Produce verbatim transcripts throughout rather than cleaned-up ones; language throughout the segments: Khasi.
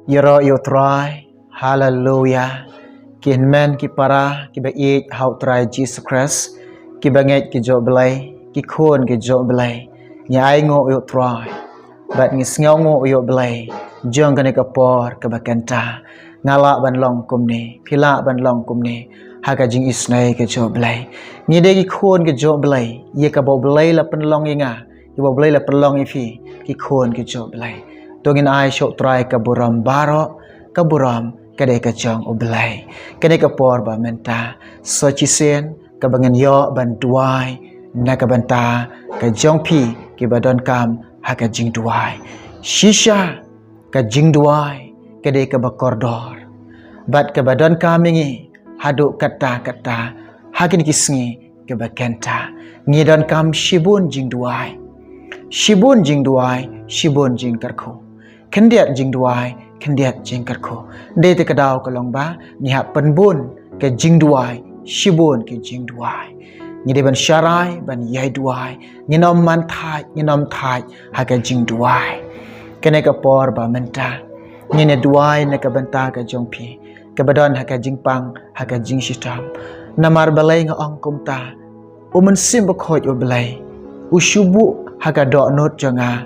Ïaroh ïa u Trai. Haleluya. Ki hynmen ki para kiba ïeit ha u Trai Jisu Khrist, kiba ngeit ki jong u Blei, ki khun ki jong u Blei, ngi ainguh ïa u Trai bad ngi sngewnguh ïa u Blei jong kane ka por kaba kynta. Nga lah ban long kumne, phi lah ban long kumne ha ka jingisynei ka jong u Blei. Ngi dei ki khun ki jong u Blei, ïa kaba u Blei la pynlong ïa nga, ïa kaba u Blei la pynlong ïa phi, ki khun ki jong u Blei. To ngin ai sha u Trai ka burom baroh, ka burom ka dei ka jong u Blei. Kane ka por ba mynta, sa shisien kaba ngin ïoh ban duwai na ka bynta ka jong phi kiba donkam ha ka jingduwai. Shisha ka jingduwai ka dei kaba kordor bad kaba donkam ïa ngi haduh katta katta ha kine ki sngi kiba kynta. Ngi donkam shibun jingduwai, shibun jingduwai, shibun jingkyrkhu. Khyndiat jingduwai, khyndiat jingkyrkhu. Dei te ka daw ka long ba ngi hap pynbun ka jingduwai, shibun ka jingduwai. Ngi dei ban sharai, ban ïai duwai. Ngin ym man thait, ngin ym thait ha ka jingduwai. Kane ka por ba mynta, ngin ïa duwai na ka bynta ka jong phi, kaba don ha ka jingpang, ha ka jingshitom. Namar balei nga ong kumta? U Mynsiem Bakhuid u Blei u shu buh ha ka dohnud jong nga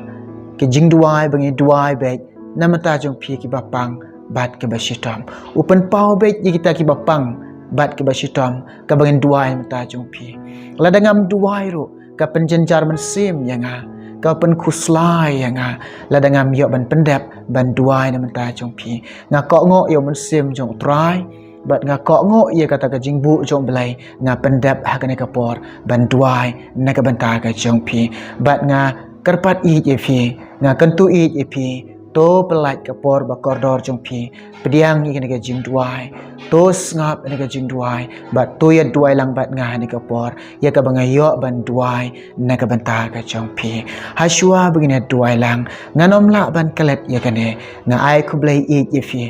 ka jingduwai ba ngi duwai beit na bynta jong phi kiba pang bad kiba shitom. U pynpaw beit ïa kita kiba pang bad kiba shitom kaba ngin duwai na bynta jong phi. Lada ngam duwai ruh, ka pynjynjar mynsiem ïa nga, ka pynkhuslai ïa nga lada ngam ïoh ban pyndep ban duwai na bynta jong phi. Nga kohnguh ïa u Mynsiem jong u Trai bad nga kohnguh ïa kata ka jingbuh jong u Blei, nga pyndep ha kane ka por ban duwai na ka bynta ka jong phi. Bad nga kyrpad ïeit ïa phi, nga kyntu ïeit ïa phi, to pyllait ka por ba kordor jong phi, pdiang ïa kane ka jingduwai. To sngap ïa kane ka jingduwai bad to ïa duwai lang bad nga ha kane ka por ïa kaba nga ïoh ban duwai na ka bynta ka jong phi. Hashwa ba ngin ïa duwai lang, ngan ym lah ban klet ïa kane. Nga ai khublei ïeit ïa phi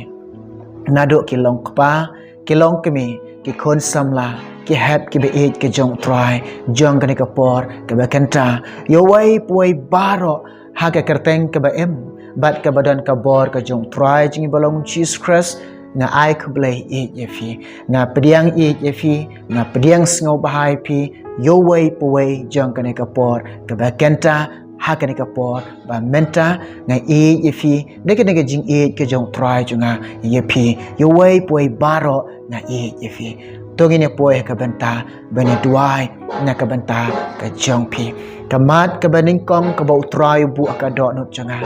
naduh ki long kpa, ki long kmie, ki khun samla, ki hep kiba ïeit ka jong u Trai jong kane ka por kaba kynta. Ïa uwei pa uwei baroh ha ka kyrteng kaba im bad kaba don ka bor ka jong u Trai jong ngi ba long Jisu Khrist, nga ai khublei ïeit ïa phi, nga pdiang ïeit ïa phi, nga pdiang sngewbha ïa phi. Ïa uwei pa uwei jong kane ka por kaba kynta ha kane ka por ba mynta, nga ïeit ïa phi da kane ka jingïeit ka jong u Trai jong nga ïa phi. Ïa uwei pa uwei baroh nga ïeit ïa phi. To ngin ïa poi ha ka bynta ban ïa duwai na ka bynta ka jong phi. Ka mat kaba nyngkong kaba u Trai u buh ha ka dohnud jong nga,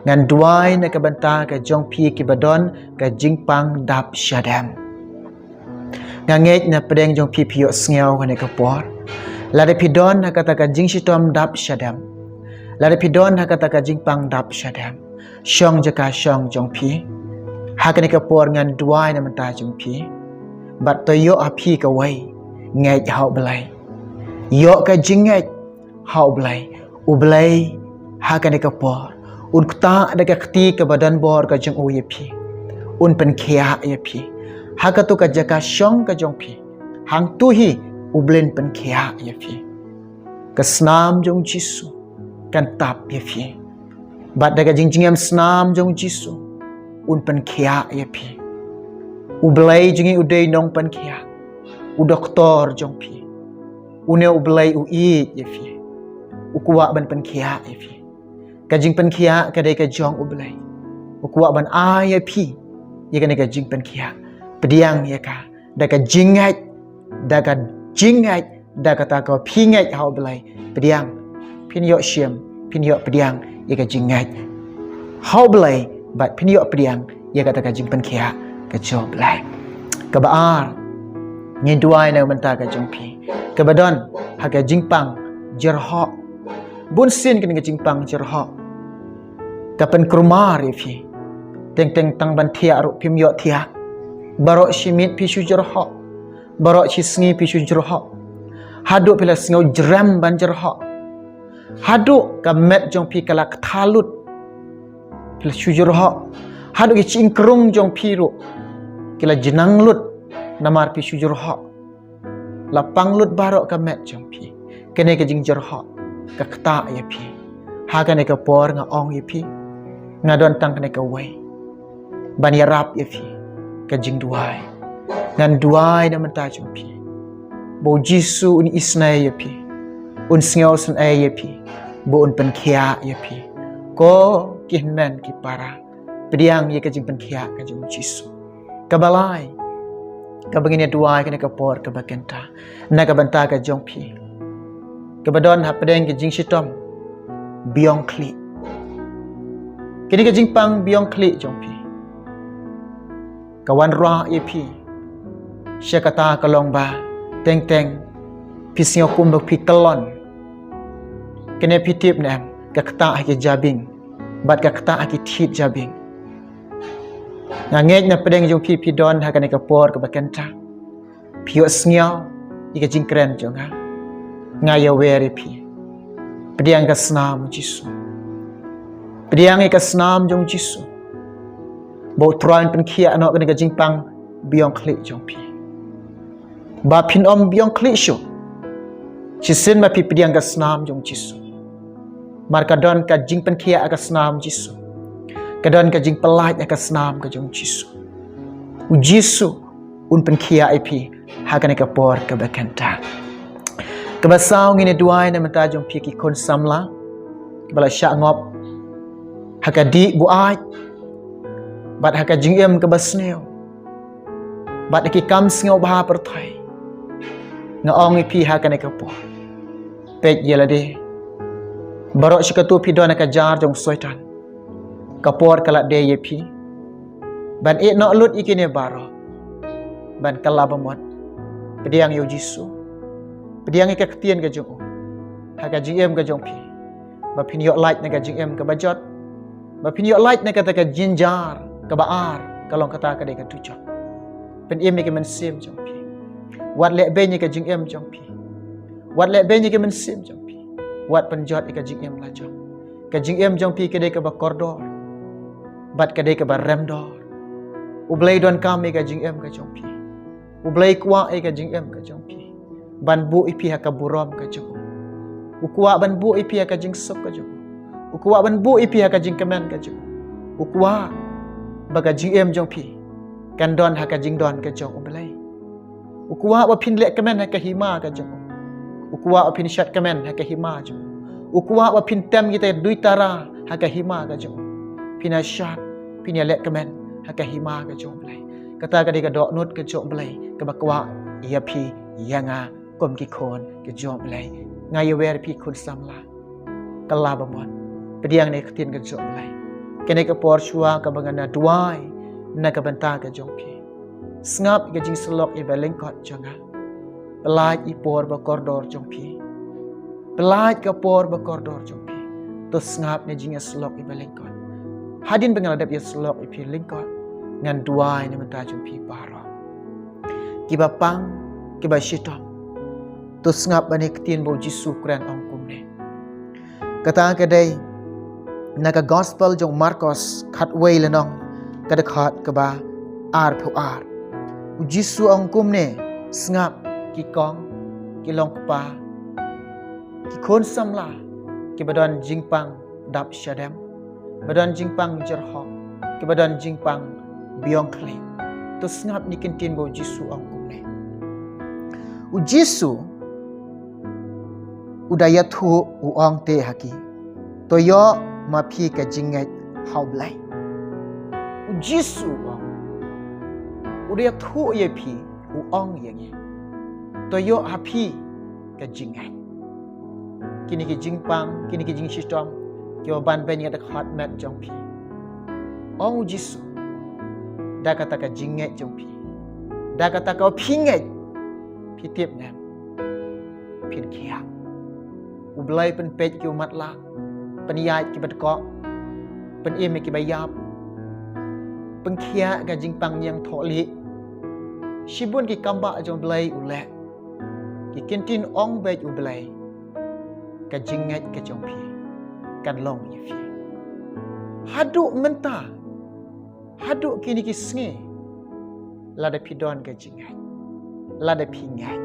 ngan duwai na ka bynta ka jong phi kiba don ka jingpang dap shadem. Nga ngeit na pdeng jong phi phi ïohsngew ha kane ka por. Lada phi don ha kata ka jingshitom dap shadem, lada phi don ha kata ka jingpang dap shadem, shong jaka shong jong phi. Ha kane ka por ngan duwai na bynta jong phi. Bad to ïoh ha phi kawei, ngeit ha u Blei. Ïoh ka jingngeit ha u Blei. U Blei ha kane ka por un ktah da ka kti kaba don bor ka jong u ïa phi. Un pynkhiah ïa phi ha kato ka jaka shong ka jong phi. Hangto hi u Blei un pynkhiah ïa phi. Ka snam jong u Jisu kan tap ïa phi. Bad da ka jingjngem snam jong u Jisu un pynkhiah ïa phi. U Blei jong ngi u dei nongpynkhiah, u doktor jong phi. Une u Blei u ïeit ïa phi, u kwah ban pynkhiah ïa phi. Ka jingpynkhiah ka dei ka jong u Blei. U kwah ban ai ïa phi ïa kane ka jingpynkhiah. Pdiang ïa ka da ka jingngeit, da ka jingngeit, da kata ka phi ngeit ha u Blei. Pdiang, phin ïoh shim, phin ïoh pdiang ïa ka jingngeit ha u Blei bad phin ïoh pdiang ïa kata ka jingpynkhiah ka jong u Blei. Kaba ar, ngin duwai na ka bynta ka jong phi kaba don ha ka jingpang jyrhoh. Bun sien kane ka jingpang jyrhoh ka pynkulmar ïa phi. Teng teng tang ban thiah ruh phim ïoh thiah. Baroh shi miet phi shu jyrhoh, baroh shi sngi phi shu jyrhoh. Haduh phi la sngew jrem ban jyrhoh. Haduh ka met jong phi ka la ktha lut, phi la shu jyrhoh. Haduh ki jingkrung jong phi ruh ki la jnang lut namar phi shu jyrhoh. La pang lut baroh ka met jong phi. Kane ka jingjyrhoh ka ktah ïa phi. Ha kane ka por nga ong ïa phi, nga don tang kane kawei. ban ïarap ïa phi ka jingduwai. Ngan duwai na bynta jong phi ba U Jisu un isynei ïa phi, un sngewsynei ïa phi, ba un pynkhiah ïa phi. Ko ki hynmen ki para, pdiang ïa ka jingpynkhiah ka jong U Jisu. Kaba lai, kaba ngin ïa duwai kane ka por kaba kynta, na ka bynta ka jong phi kaba don hapdeng ka jingshitom biang khlieh. Kane ka jingpang biang khlieh jong phi ka wanrah ïa phi sha kata ka long ba teng teng phi sngew kumba phi kyllon. Kane phi tip ne em, ka ktah ha ki jabieng bad ka ktah ha ki thied jabieng. Nga ngeit na pdeng jong phi, phi don ha kane ka por kaba kynta, phi ïohsngew ïa ka jingkren jong nga. Nga ïawer ïa phi, pdiang ka snam U Jisu. Pdiang ïa ka snam jong U Jisu ba U Trai un pynkhiah noh kane ka jingpang biang khlieh jong phi, ba phin ym biang khlieh shuh shisien ba phi pdiang ka snam jong U Jisu. Namar ka don ka jingpynkhiah ha ka snam U Jisu, ka don ka jingpyllait ha ka snam ka jong U Jisu. U Jisu un pynkhiah ïa phi ha kane ka por kaba kynta. Kaba saw, ngin ïa duwai na bynta jong phi ki khun samla kiba la shah ngop ha ka dih buaid bad ha ka jingim kaba sniew bad ha ki kam sngewbha pyrthei. Nga ong ïa phi ha kane ka por, peit ïa lade, baroh shi kato phi don ha ka jar jong u Soitan. Ka por ka la dei ïa phi ban ïeh noh lut ïa kine baroh, ban kylla ba mut. Pdiang ïa U Jisu, pdiang ïa ka ktien ka jong u ha ka jingim ka jong phi, ba phin ïoh lait na ka jingim kaba jot, ba phin ïoh lait na kata ka jynjar kaba ar, ka long kata ka dei ka dujok. Pynim ïa ka mynsiem jong phi. Wat leh beiñ ïa ka jingim jong phi. Wat leh beiñ ïa ka mynsiem jong phi. Wat pynjot ïa ka jingim la jong. Ka jingim jong phi ka dei kaba kordor bad ka dei kaba remdor. U Blei donkam ïa ka jingim ka jong phi. U Blei kwah ïa ka jingim ka jong phi ban buh ïa phi ha ka burom ka jong u. U kwah ban buh ïa phi ha ka jingsuk ka jong u. U kwah ban buh ïa phi ha ka jingkmen ka jong u. U kwah ba ka jingim jong phi kan don ha ka jingdon ka jong U Blei. U kwah ba phin leh kmen ha ka hima ka jong u. U kwah ba phin shad kmen ha ka hima jong u. U kwah ba phin tem kita duitara ha ka hima ka jong u. Phin ïa shad, phin ïa leh kmen ha ka hima ka jong U Blei. Kata ka dei ka dohnud ka jong U Blei kaba kwah ïa phi ïa nga kum ki khun ka jong U Blei. Nga ïawer ïa phi khun samla, kylla ba mut, pdiang ïa ka ktien ka jong U Blei. Kane ka por shuwa kaba ngan ïa duwai na ka bynta ka jong phi, sngap ïa ka jingsyllok ïa ba lyngkot jong nga. Pyllait ïa ka por ba kordor jong phi. Pyllait ka por ba kordor jong phi. To sngap na ka jingïasyllok ïa ba lyngkot. Hadien ba nga la dep ïasyllok ïa phi lyngkot, ngan duwai na ka bynta jong phi baroh kiba pang, kiba shitom. To sngap ba kane ka ktien ba U Jisu u kren, ong kumne. Kata ka dei na ka Gospel jong u Markos khatwei lynnong, ka dkhot kaba arphew ar. U Jisu ong kumne: Sngap, ki kong, ki long kpa, ki khun samla kiba don jingpang dap shadem, ba don jingpang jyrhoh, kiba don jingpang biang khlieh. To sngap na ka ktien ba U Jisu u ong kumne. U Jisu u da ïathuh, u ong te ha ki: To ïoh ma phi ka jingngeit ha U Blei. U Jisu u ong, u da ïathuh ïa phi, u ong ïa ngi: To ïoh ha phi ka jingngeit. Kine ki jingpang, kine ki jingshitom kiba ban beiñ ïa ka dkhot met jong phi, ong U Jisu, da kata ka jingngeit jong phi, da kata kaba phi ngeit, phi tip ne em, phin khiah. U Blei pynpeit ïa ki matlah, pynïaid ïa kiba dkoh, pynim ïa kiba ïap, pynkhiah ka jingpang ñiangthohlieh. Shibun ki kambah jong U Blei u leh. Ki kyntien ong beit U Blei, ka jingngeit ka jong phi kan long ïa phi. Haduh mynta, haduh kine ki sngi, lada phi don ka jingngeit, lada phi ngeit,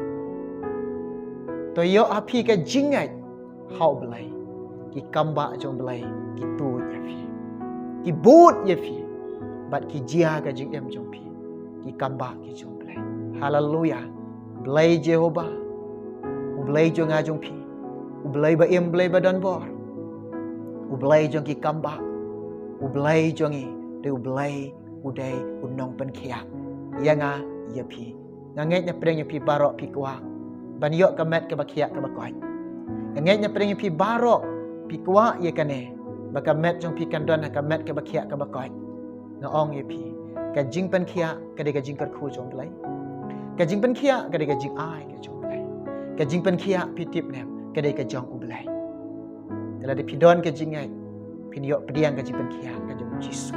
to ïoh ha phi ka jingngeit ha U Blei, ki kambah jong U Blei ki tuid ïa phi, ki bud ïa phi. bad ki jia ka jingim jong phi, ki kambah ki jong U Blei. Haleluya. Blei Jehobah, U Blei jong nga jong phi, U Blei ba im, Blei ba don bor, U Blei jong ki kambah, U Blei jong ngi, dei U Blei u dei u nongpynkhiah ïa nga ïa phi. Nga ngeit na pdeng ïa phi baroh phi kwah ban ïoh ka met kaba khiah kaba koit. Nga ngeit na pdeng ïa phi baroh phi kwah ïa kane, ba ka met jong phi kan don ha ka met kaba khiah kaba koit. Nga ong ïa phi, ka jingpynkhiah ka dei ka jingkyrkhu jong U Blei. Ka jingpynkhiah ka dei ka jingai ka jong U Blei. Ka jingpynkhiah, phi tip ne em, ka dei ka jong U Blei. Te lada phi don ka jingngeit, phin ïoh pdiang ka jingpynkhiah ka jong U Jisu.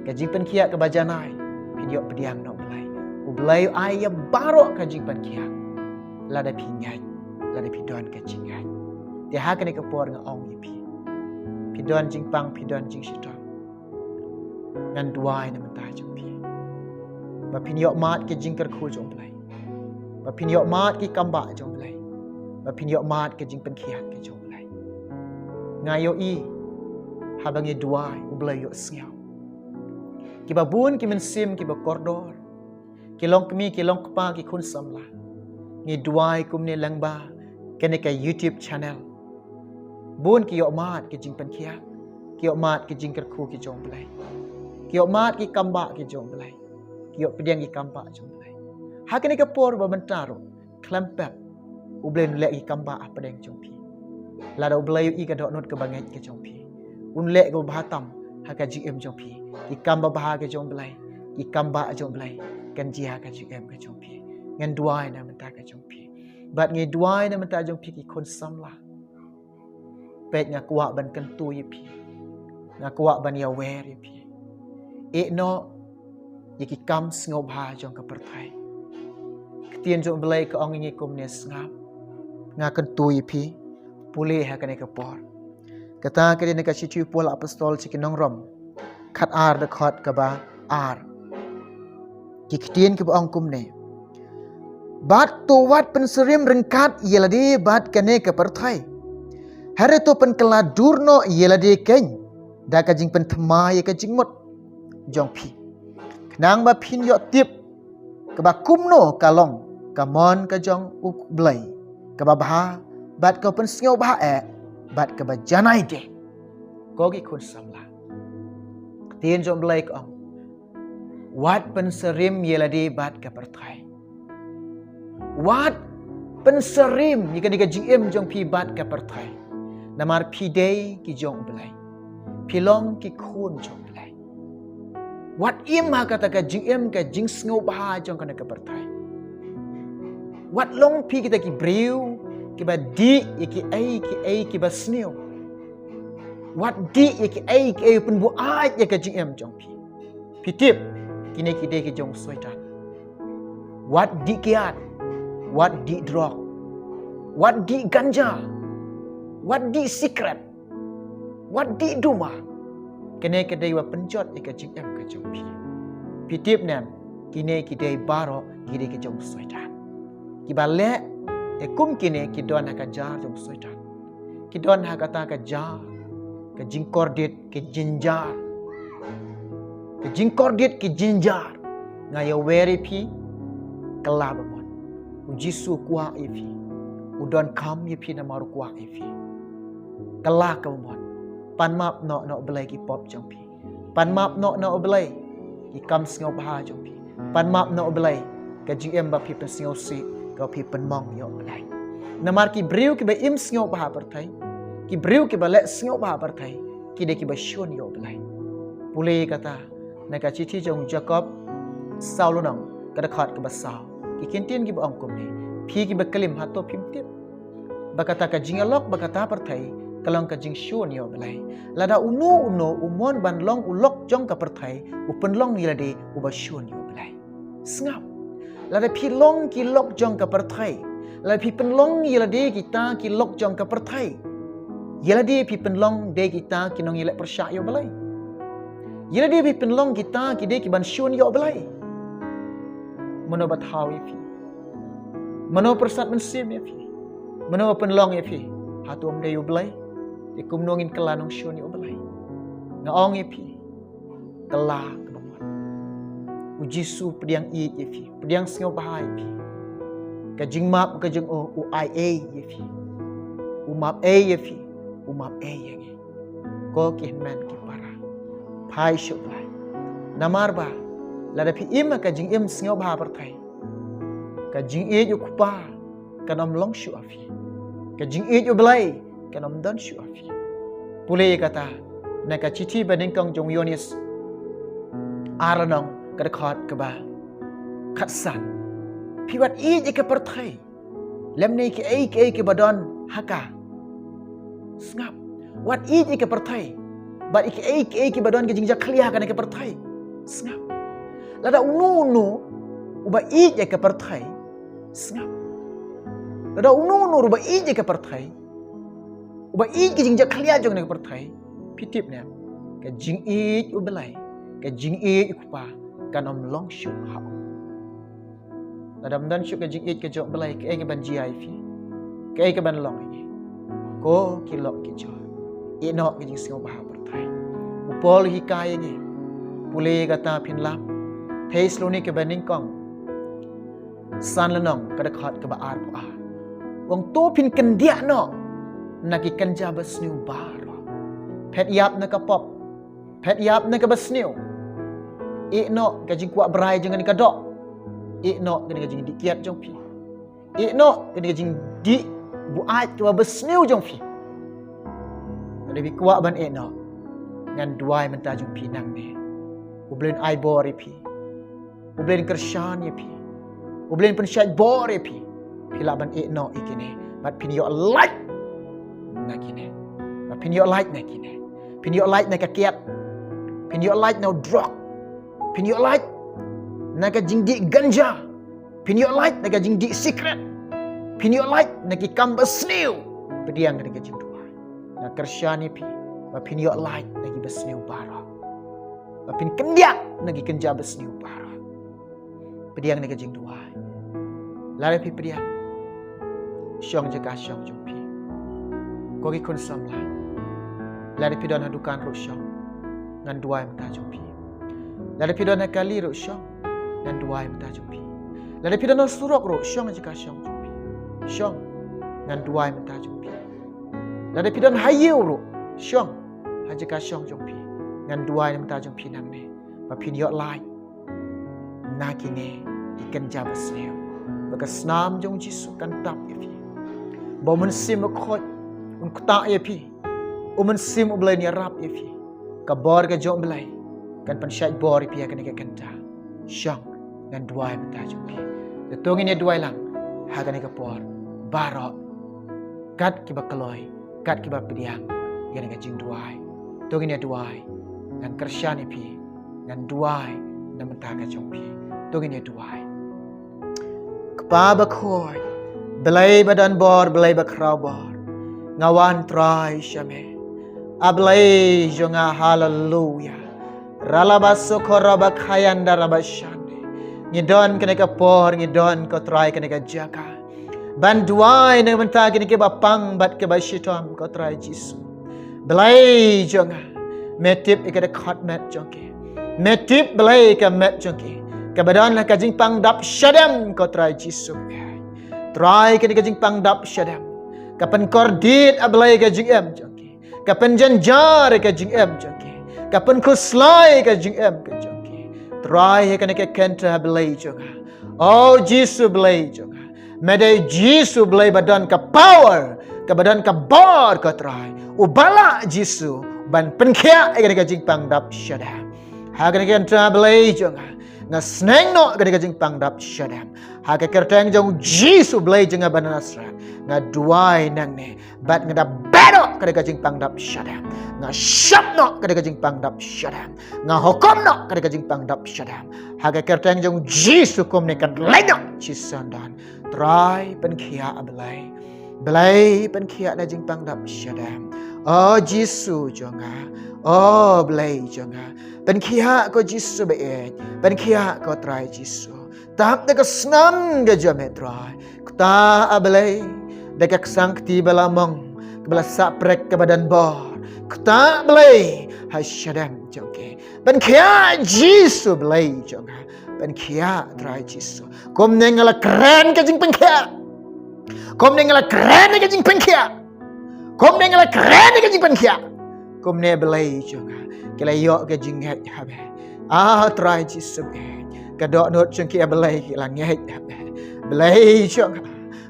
Ka jingpynkhiah kaba janai, phin ïoh pdiang na U Blei. U Blei u ai ïa baroh ka jingpynkhiah, lada phi ngeit, lada phi don ka jingngeit. Te ha kane ka por nga ong ïa phi, phi don jingpang, phi don jingshitom, ngan duwai na bynta jong phi, ba phin ïoh mad ka jingkyrkhu jong U Blei, ba phin ïoh mad ki kambah jong U Blei, ba phin ïoh mad ka jingpynkhiah ka jong U Blei. Nga ïohi, haba ngi duwai, U Blei u ïohsngew. Kiba bun ki mynsiem kiba kordor, ki longkmie, ki longkpa, ki khun samla, ngi duwai kumne lyngba kane ka YouTube channel. Bun ki ïoh mad ki jingpynkhiah, ki ïoh mad ki jingkyrkhu ki jong U Blei, ki ïoh mad ki kambah ki jong U Blei, ki ïoh pdiang ki kambah jong U Blei. Ha kane ka por ba mynta ruh, khlem pep, U Blei un leh ki kambah hapdeng jong phi. Lada U Blei u i ka dohnud kaba ngeit ka jong phi, un leh kaba bha tam ha ka jingim jong phi. Ki kam babha ka jong U Blei, ki kambah jong U Blei, kan jia ka jingim ka jong phi. Ngan duwai na bynta ka jong phi. Bad ngi duwai na bynta jong phi ki khun samla. Peit, nga kwah ban kyntu ïa phi, nga kwah ban ïawer ïa phi. Ïeh noh ïa ki kam sngewbha jong ka pyrthei. Ka ktien jong U Blei ka ong ïa ngi kumne, sngap, nga kyntu ïa phi, pule ha kane ka por. Kata ka dei na ka shithi u Paul Apostol sha ki nong Rom, khatar, dkhot kaba ar. Ki ktien kiba ong kumne: Bad to wat pynsyriem ryngkat ïa lade bad kane ka pyrthei. Hynrei to pynkylla dur noh ïa lade keiñ da ka jingpynthymmai ïa ka jingmut jong phi, khnang ba phin ïoh tip kaba kumno ka long ka mon ka jong U Blei, kaba bha, bad kaba pynsngewbha eh, bad kaba janai de. Ko ki khun samla, ka ktien jong U Blei ka ong, wat pynsyriem ïa lade bad ka pyrthei. Wat pynsyriem ïa kane ka jingim jong phi bad ka pyrthei. Namar phi dei ki jong U Blei, phi long ki khun jong U Blei. Wat im ha kata ka jingim ka jingsngewbha jong kane ka pyrthei. Wat long phi kita ki briew kiba dih ïa kiei kiei kiba sniew. Wat dih ïa kiei kiei pynbuaid ïa ka jingim jong phi. Phi tip, kine ki dei ki jong u Soitan. Wat dih kiad, wat dih drok, wat dih ganja, wat dih sikret, wat dih duma. Kine ki dei ba pynjot ïa ka jingim ka jong phi. Phi tip ne em, kine ki dei baroh ki dei ki jong u Soitan. Kiba leh ïa kum kine ki don ha ka jar jong u Soitan. Ki don ha kata ka jar, ka jingkordit, ka jynjar. Ka jingkordit, ka jynjar. Nga ïawer ïa phi, kylla ba mon. U Jisu u kwah ïa phi. U donkam ïa phi namar u kwah ïa phi. Kylla kaba mon. Pan map noh na U Blei ki pop jong phi. Pan map noh na U Blei ki kam sngewbha jong phi. Pan map na U Blei ka jingim ba phi pynsngewsih, kaba phi pynmong ïa U Blei. Namar ki briew kiba im sngewbha ha pyrthei, ki briew kiba leh sngewbha ha pyrthei, ki dei kiba shun ïa U Blei. Pule kata na ka shithi jong u Jakob saw lynnong, ka dkhot kaba saw. Ki kyntien kiba ong kumne: Phi kiba klim, hato phim tip ba kata ka jingïalok bad kata pyrthei ka long ka jingshun ïa U Blei? Lada uno uno u mon ban long u lok jong ka pyrthei, u pynlong ïa lade uba shun ïa U Blei. Sngap. Lada phi long ki lok jong ka pyrthei, lada phi pynlong ïa lade kita ki lok jong ka pyrthei, ïa lade phi pynlong de kita ki nongïaleh pyrshah ïa U Blei. Ïa lade phi pynlong kita ki de ki ban shun ïa U Blei. Mano ba thaw ïa phi? Mano pyrsad mynsiem ïa phi? Mano ba pynlong ïa phi? Hato ym dei U Blei? Te kumno ngin kylla nongshun ïa U Blei? Nga ong ïa phi, kylla kaba mon. U Jisu pdiang ïeit ïa phi, pdiang sngewbha ïa phi. Ka jingmap ka jong u, u ai ei ïa phi. U map ei ïa phi, u map ei ïa ngi. Ko ki hynmen ki para, phai shuh Blei. Namar ba lada phi im ha ka jingim sngewbha pyrthei, ka jingïeit u Kpa kan ym long shuh ha phi. Ka jingïeit u Blei kan ym don shuh ha phi. Pule ïa kata na ka shithi ba nyngkong jong u Ïoannis, ar lynnong, ka dkhot kaba khatsan. Phi wat ïeit ïa ka pyrthei lymne kiei kiei kiba don ha ka. Sngap. Wat ïeit ïa ka pyrthei bad ïa kiei kiei kiba don ka jingjakhlia ha kane ka pyrthei. Sngap. Lada uno uno uba ïeit ïa ka pyrthei, sngap. Lada uno uno uba ïeit ïa ka pyrthei, uba ïeit ka jingjakhlia jong kane ka pyrthei, phi tip ne em, ka jingïeit u Blei, ka jingïeit u Kpa kan ym long shuh ha u. Lada ym don shuh ka jingïeit ka jong u Blei, kaei kaban jia ïa phi? Kaei kaban long ïa ngi? Ko ki lok ki jor, ïeh noh ka jingsngewbha pyrthei. U Paul u hikai ïa ngi, pule ïa kata, phin lap, Thessalonika ba nyngkong, san lynnong, ka dkhot kaba arphew ar. U ong, to phin kyndiah noh na ki kynja basniew baroh. Phet ïap na ka pop, phet ïap na kaba sniew. Ïeh noh ka jingkwah brai jong kane ka doh. Ïeh noh kane ka jingdih kiad jong phi. Ïeh noh kane ka jingdih buaid kaba basniew jong phi. Lada phi kwah ban ïeh noh, ngan duwai mynta jong phi nangne. U Blei un ai bor ïa phi. U Blei un kyrshan ïa phi. U Blei un pynshait bor ïa phi. Phi lah ban ïeh noh ïa kine bad phin ïoh lait na kine. Bad phin ïoh lait na kine. Phin ïoh lait na ka kiad. Phin ïoh lait na u drok. Phin ïoh lait na ka jingdih ganja. Phin ïoh lait na ka jingdih sikret. Phin ïoh lait na ki kam basniew. Pdiang kane ka jingduwai. Nga kyrshan ïa phi ba phin ïoh lait na ki basniew baroh. Ba phin kyndiah na ki kynja basniew baroh. Pdiang kane ka jingduwai. Lada phi pdiang, shong jaka shong jong phi. Ko ki khun samla, lada phi don ha dukan ruh shong, ngan duwai mynta jong phi. Lada phi don ha kali ruh shong, ngan duwai mynta jong phi. Lada phi don ha surok ruh, shong jaka shong jong phi. Shong, ngan duwai mynta jong phi. Lada phi don ha ïew ruh, shong ha jaka shong jong phi. Ngan duwai mynta jong phi nangne ba phin ïoh lait na kine ki kynja basniew. Ba ka snam jong u Jisu kan tap ïa phi. Ba u Mynsiem Bakhuid un ktah ïa phi. U Mynsiem u Blei un ïarap ïa phi. Ka bor ka jong u Blei kan pynshait bor ïa phi ha kane ka kynta. Shong, ngan duwai mynta jong phi. Te to ngin ïa duwai lang ha kane ka por baroh. Kat kiba kloi, kat kiba pdiang ïa kane ka jingduwai. To ngin ïa duwai. Ngan kyrshan ïa phi. Ngan duwai na bynta ka jong phi. To ngin ïa duwai. Kpa Bakhuid, Blei ba don bor, Blei ba khraw bor, nga wan Trai sha me. A Blei jong nga, haleluya. Ralaba sokora ba khayan daraba shande. Ngi don kane ka por, ngi don ko Trai kane ka jaka ban duwai na bynta kine kiba pang bad kiba shitom ko Trai Jisu. Blei jong nga, me tip ïa ka dkhot met jong ki. Me tip Blei ka met jong ki kaba don ha ka jingpang dap shadem ko Trai Jisu. Trai kane ka jingpang dap shadem ka pynkordit, a Blei, ka jingim jong ki. Ka pynjynjar ka jingim jong ki. Ka pynkhuslai ka jingim ka jong ki. Trai ha kane ka kynta, Blei jong nga. O Jisu Blei jong nga. Me dei Jisu Blei ba don ka power, kaba don ka bor ko Trai. U ba lah Jisu ban pynkhiah ïa kane ka jingpang dap shadem. Ha kane ka kynta, Blei jong nga, nga sneng noh kane ka jingpang dap shadem. Ha ka kyrteng jong u Jisu Blei jong nga ba na Nasareth, nga duwai nangne. Bad nga da beh noh kane ka jingpang dap shadem. Nga shap noh kane ka jingpang dap shadem. Nga hukum noh kane ka jingpang dap shadem. Ha ka kyrteng jong u Jisu kumne kan leit noh shisyndon. Trai pynkhiah, a Blei. Blei pynkhiah na jingpang dap shadem. O Jisu jong nga. O Blei jong nga. Pynkhiah ko Jisu ba ïeit. Pynkhiah ko Trai Jisu. Tap da ka snam ka jong me Trai. Kata, a Blei, da ka ksang kti ba la mong, kaba la sah prek kaba don bor. Kata, Blei, ha shadem jong ki. Pynkhiah Jisu Blei jong nga. Pynkhiah Trai Jisu. Kumne nga la kren ka jingpynkhiah. Kumne nga la kren ka jingpynkhiah. Kumne nga la kren ka jingpynkhiah. Kumne Blei jong nga, ki la ïoh ka jingngeit ha me. Ah Trai Jisu Blei, ka dohnud jong ki, ah Blei, ki la ngeit ha me. Blei jong nga,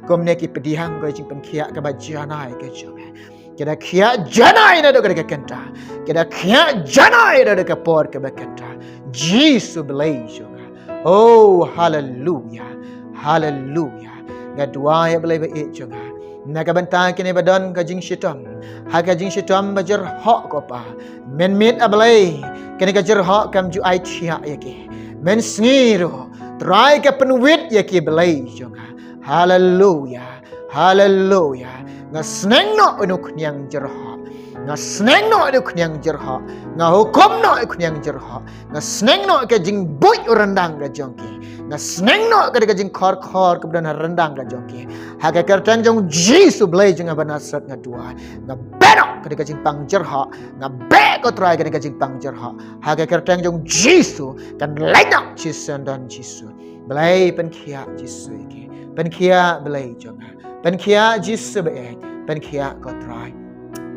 kumne ki pdiang ka jingpynkhiah kaba janai ka jong me. Ki da khiah janai naduh kane ka kynta. Ki da khiah janai naduh ka por kaba kynta. Jisu Blei jong nga. Oh, haleluya. Haleluya. Nga duwai, ah Blei ba ïeit jong nga, na ka bynta kine ba don ka jingshitom ha ka jingshitom ba jyrhoh, ko Pa. Men miet, ah Blei, kane ka jyrhoh kam ju ai thiah ïa ki. Men sngi ruh, Trai, ka pynwit ïa ki, Blei jong nga. Haleluya. Haleluya. Nga sneng noh ïa u khñiang jyrhoh. Nga sneng noh ïa u khñiang jyrhoh. Nga hukum noh ïa u khñiang jyrhoh. Nga sneng noh ka jingbuit u ryndang ka jong ki. Nga sneng noh ka, ka jingkhor khor kaba don ha ryndang ka jong ki. Ha ka kyrteng jong Jisu Blei jong nga ba Nasareth nga duwai. Nga beh noh ka, ka jingpang jyrhoh. Nga beh, ko Trai, ka, ka jingpang jyrhoh. Ha ka kyrteng jong Jisu, kan leit noh shisyndon Jisu. Blei pynkhiah Jisu ïa ki. Pynkhiah Blei jong nga. Pynkhiah Jisu ba ïeit. Pynkhiah, ko Trai.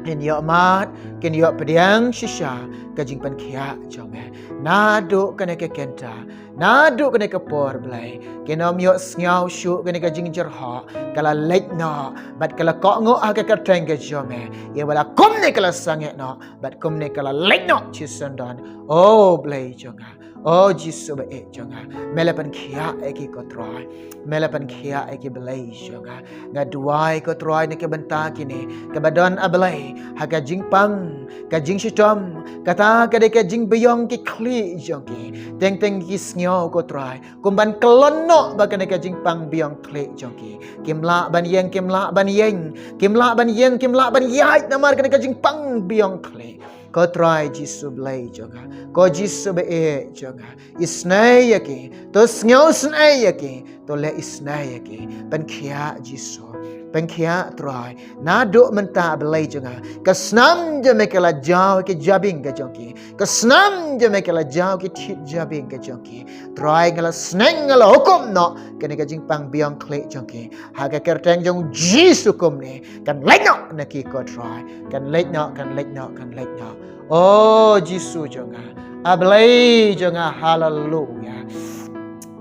Kin ïoh mad, kin ïoh pdiang shisha ka jingpynkhiah jong me. Naduh kane ka kynta, naduh kane ka por, Blei, kin ym ïoh sngew shuh kane ka jingjyrhoh ka la leit noh bad ka la kohnguh ha ka kyrteng ka jong me. Ïa ba la kumne ka la sangeh noh bad kumne ka la leit noh shisyndon. Oh Blei jong nga. Oh Jisu ba ïeit jong nga, me la pynkhiah ïa ki, ko Trai. Me la pynkhiah ïa ki, Blei jong nga. Nga duwai, ko Trai, na ka bynta kine kaba don, ah Blei, ha ka jingpang, ka jingshitom, kata ka dei ka jingbiang ki khlieh jong ki. Teng teng ki sngew, ko Trai, kum ban kyllon noh ba kane ka jingpang biang khlieh jong ki. Kim lah ban ïeng, kim lah ban ïeng, kim lah ban ïeng, kim lah ban ïaid namar kane ka jingpang biang khlieh. Ko Trai Jisu Blei jong nga, ko Jisu ba ïeit jong nga, isynei ïa ki, to sngewsynei ïa ki, to leh isynei ïa ki. Pynkhiah Jisu, pynkhiah Trai. Naduh mynta Blei jong nga, ka snam jong me ka la jaw ki jabieng ka jong ki, ka snam jong me ka la jaw ki thied jabieng ka jong ki. Trai, nga la sneng, nga la hukum noh kane ka jingpang biang khlieh jong ki. Ha ka kyrteng jong Jisu kumne, kan leit noh na ki, ko Trai. Kan leit noh, kan leit noh, kan leit noh. Oh Jisu jong nga, ah Blei jong nga, haleluya.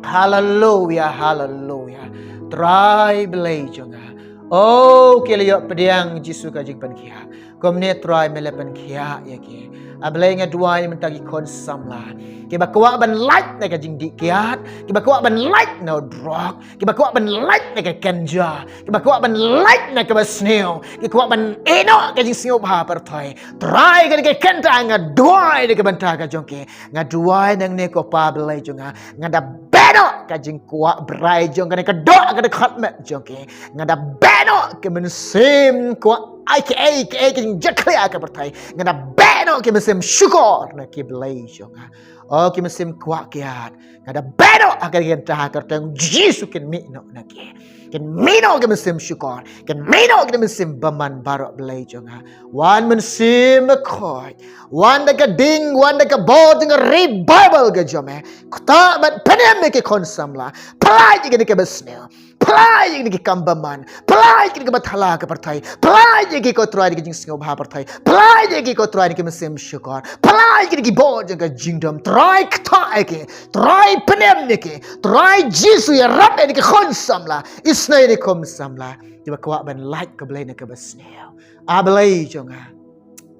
Haleluya, haleluya. Trai Blei jong nga, oh ki la ïoh pdiang Jisu ka jingpynkhiah. Kumne Trai, me la pynkhiah ïa ki. Ah Blei, nga duwai mynta ki khun samla kiba kwah ban lait na ka jingdih kiad, kiba kwah ban lait na u drok, kiba kwah ban lait na ka kynja, kiba kwah ban lait na kaba sniew, ki kwah ban ïeh noh ka jingsngewbha pyrthei. Trai, kane ka kynta nga duwai na ka bynta ka jong ki. Nga duwai nangne, ko Pa Blei jong nga, nga da beh noh ka jingkwah brai jong kane ka doh ka dkhot met jong ki. Nga da beh noh ki mynsiem kwah ai kaei kaei ka jingjakhlia ka pyrthei. Nga da beh noh ki mynsiem shukor na ki, Blei jong nga. Oh ki mynsiem kwah kiad, nga da beh noh ha ka kynta ha ka kyrteng Jisu, kin mih noh na ki. Kin mih noh ki mynsiem shukor, kin mih noh ki mynsiem bymman baroh, Blei jong nga. Wan Mynsiem Bakhuid, wan da ka ding, wan da ka bor jong ka revival ka jong me. Ktah bad pynim ïa ki khun samla. Pynlait ïa kine kiba sniew, pynlait ïa kine ki kam bymman, pynlait ïa kine kiba thala ka pyrthei, pynlait ïa ki, ko Trai, na ka jingsngewbha pyrthei, pynlait ïa ki, ko Trai, na ki mynsiem shukor, pynlait ïa kine ki bor jong ka jingdum. Trai, ktah ïa ki, Trai, pynim ïa ki. Trai Jisu, ïarap ïa kine ki khun samla, isynei ïa kine ki khun samla kiba kwah ban lait, ko Blei, na kaba sniew. Ah Blei jong nga,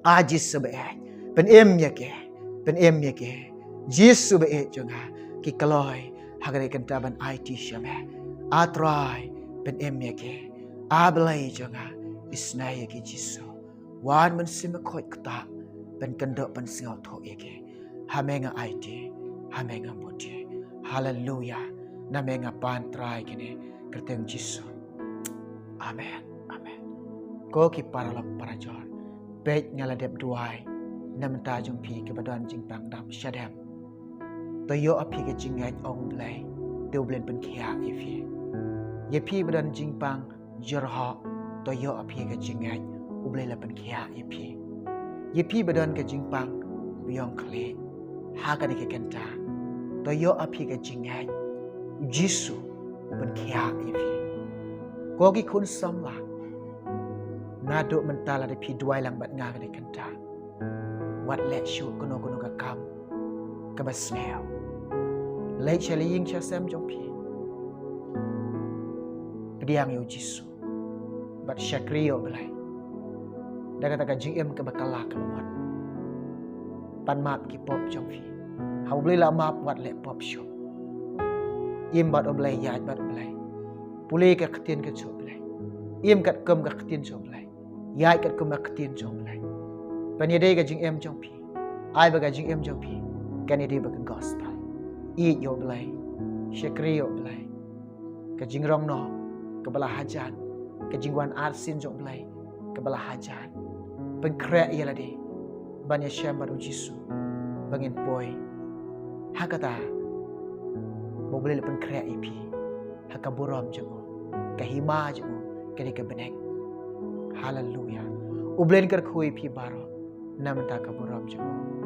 ah Jisu ba ïeit, pynim ïa ki, pynim ïa ki. Jisu ba ïeit jong nga, ki kloi ha kane ka kynta ban aiti sha me. Ah Trai, pynim ïa ki. Ah Blei jong nga, isynei ïa ki, Jisu. Wan Mynsiem Bakhuid, ktah, pynkynduh, pynsngewthuh ïa ki. Ha me nga aiti, ha me nga bud. Haleluya. Na me nga pan, Trai, kine, kyrteng Jisu. Amen. Amen. Ko ki paralok parajor, peit, nga la dep duwai na bynta jong phi kiba don jingpang dap shadem. To ïoh ha phi ka jingngeit, ong U Blei, te U Blei un pynkhiah ïa phi. Ïa phi ba don jingpang jyrhoh, to ïoh ha phi ka jingngeit, U Blei la pynkhiah ïa phi. Ïa phi ba don ka jingpang biang khlieh, ha kane ka kynta. To ïoh ïa phi ka jingngeit. U Jisu u pynkhiah ïa phi. Ko ki khun samla, naduh mynta lada phi duwai lang bad nga kane ka kynta, wat leh shuh kano kano ka kam kaba sniew. Leit sha la ïing sha sem jong phi, pdiang ïa u Jisu bad shakri ïa u Blei da kata ka jingim kaba kylla kaba mon. Pan map ki pop jong phi. Ha u Blei la map, wat leh pop shuh. Im bad u Blei, ïaid bad u Blei. Pule ka ktien ka jong u Blei. Im katkum ka ktien jong u Blei. Ïaid katkum ka ktien jong u Blei. Pynïadei ka jingim jong phi. Ai ba ka jingim jong phi kan ïadei bad ka gospel. Ïeit ïa u Blei. Shakri ïa u Blei. Ka jingrong noh kaba la hajan, ka jingwan arsien jong u Blei kaba la hajan. Pynkhreh ïa lade ban ïashem bad u Jisu ba ngin poi ha kata ba u Blei la pynkhreh ïa phi ha ka burom jong u, ka hima jong u ka dei ka bneng. Haleluya. U Blei un kyrkhu ïa phi baroh na bynta ka burom jong u.